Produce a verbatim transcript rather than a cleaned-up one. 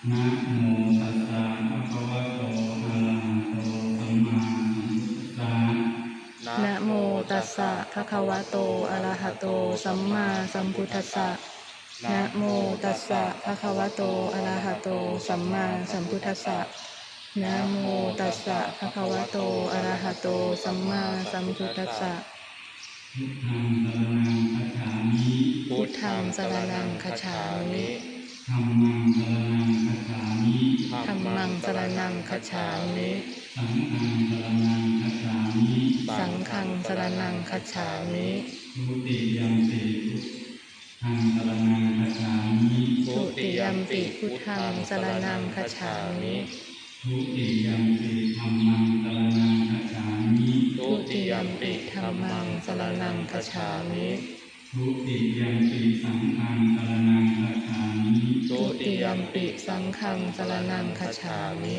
Namo tassa bhagavato arahato sammāsambuddhassa. Namo tassa bhagavato arahato sammāsambuddhassa. Namo tassa bhagavato arahato sammāsambuddhassa. Namo tassa bhagavato arahato sammāsambuddhassa. Buddhaṃ saraṇaṃ gacchāmi. Buddhaṃ saraṇaṃ gacchāmi. Dhammaṃ saraṇaṃ gacchāmi. Dhammaṃ saraṇaṃ gacchāmi. Saṅghaṃ saraṇaṃ gacchāmi. Saṅghaṃ saraṇaṃ gacchāmi. Dutiyampi buddhaṃ saraṇaṃ gacchāmi. Dutiyampi buddhaṃ saraṇaṃ gacchāmi. Dutiyampi dhammaṃ saraṇaṃ gacchāmi. Dutiyampi dhammaṃ saraṇaṃ gacchāmi. Dutiyampi saṅghaṃ saraṇaṃ gacchāmi. Dutiyampi saṅghaṃ saraṇaṃ gacchāmi.